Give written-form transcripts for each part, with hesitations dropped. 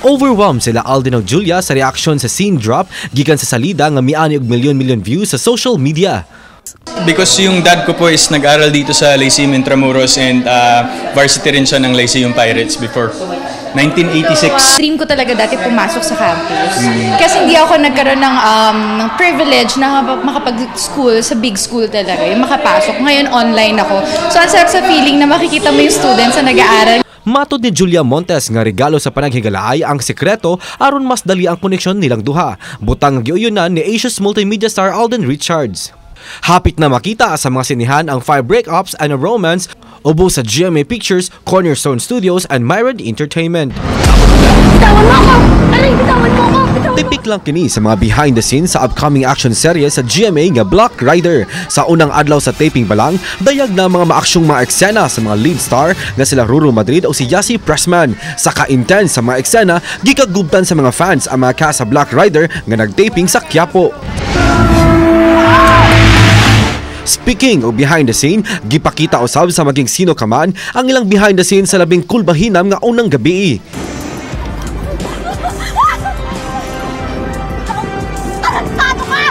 Overwhelmed sila Alden ug Julia sa reaksyon sa scene drop gikan sa salida nga miani og milyon-milyon views sa social media. Because yung dad ko po is nag-aral dito sa Lyceum Intramuros and varsity rin siya ng Lyceum Pirates before 1986. Dream ko talaga dati pumasok sa campus. Kasi hindi ako nagkaroon ng privilege na makapag-school sa big school talaga, yung makapasok. Ngayon online ako. So ang sarap sa feeling na makikita mo yung students na nag-aaral. Matod ni Julia Montes nga regalo sa panaghigalaay ang sekreto aron mas dali ang koneksyon nilang duha. Butang giuyunan ni Asia's multimedia star Alden Richards. Hapit na makita sa mga sinihan ang 5 Breakups and a Romance ubo sa GMA Pictures, Cornerstone Studios and Myron Entertainment. Bitawan mo ako! Aray, bitawan mo ako! Bitawan mo! Tipik lang kini sa mga behind the scenes sa upcoming action series sa GMA nga Black Rider. Sa unang adlaw sa taping pa lang, dayag na mga maaksyong mga eksena sa mga lead star nga sila Ruru Madrid o si Yassi Pressman. Sa ka-intense sa mga eksena, gikagubtan sa mga fans ang mga cast sa Black Rider nga nagtaping sa Quiapo. Speaking of behind the scene, gipakita usab sa maging sino ka man ang ilang behind the scene sa labing kulbahinam nga unang gabi. Tarantado ka!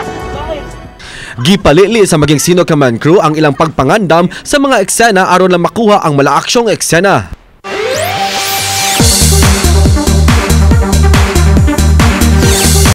Gipalili sa maging sino ka man crew ang ilang pagpangandam sa mga eksena aron lang makuha ang malaaksyong eksena.